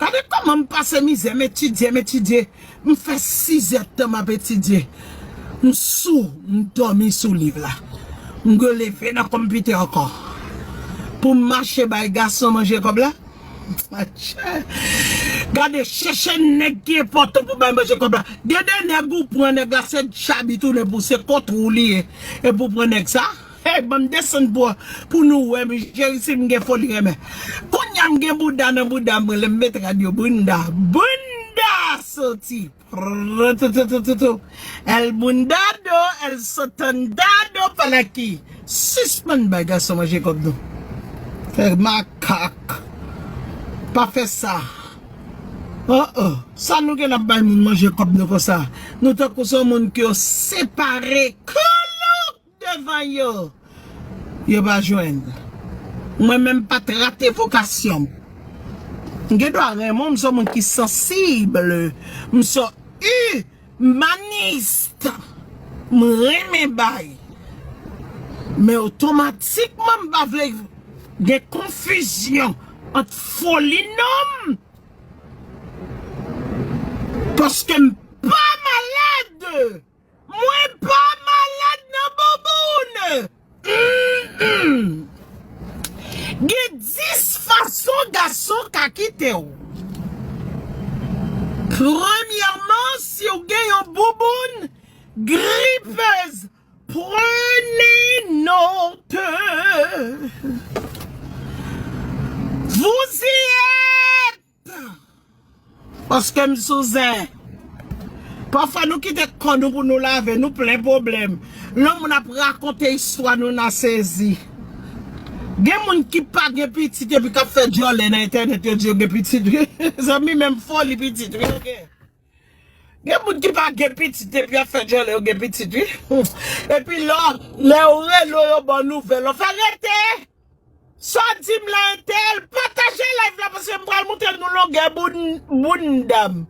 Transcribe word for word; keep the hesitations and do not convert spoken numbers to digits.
Gade kòman m pase mizè, m etidye, m etidye. M fè sizè tan m ap etidye. M sou, m dòmi sou liv la. M releve nan konpitè ankò. Pou m mache bay gason manje kòb la. Gade, chèche nèg ki enpòtan pou bay manje kòb la. Gen de nèg ou pran nèg la, se djab li tounen pou se kont ou li ye. E pou pran nèg sa, hey, ban m desann pou, pou nou wè, m jere si m gen foli renmen. Kounye a m gen bouda nan bouda mwen, lè m met rad yo, bunda, bunda soti. Prrrr, tou, tou, tou, tou, tou. El bundado, el sotandado, palaki. Sispann bay gason manje kòb nou. Fè makak. Pa fè sa. Oh, oh. Sa nou gen ap bay moun manje kòb nou konsa? Nou tankou se yon moun ke yo separe. Koulouk devan yo. Yo pa jwenn. Mwen menm pa t rate vokasyon m. M gen dwa renmen w, m se yon moun ki sansib. M se yon imanis. M renmen bay. Men otomatikman m pa vle gen konfizyon ant foli nonm. Paske m pa malad. Mwen pa malad nan bouboun. Mm-mm. Gen dis fason gason ka kite w. Premyèman, si w gen yon bouboun gripez, prenez note. Vous y êtes. Paske m sou zen. Pafwa nou kite kò nou pou nou lave, nou plen pwoblèm. Lè moun ap rakonte istwa nou, n a sezi. Gen moun ki pa gen pitit epi k ap fè djòlè nan entènèt, yo di yo gen pitit, wi. Zanmi, menm foli pitit, wi, yo gen. Gen moun ki pa gen pitit epi y ap fè djòlè, yo gen pitit, wi. Epi lè, lè yo rele w, yo ba w nouvèl, yo fè rete. Sa w di m la, entèl, pataje live la paske m pral montre nou longè boun, bounda m.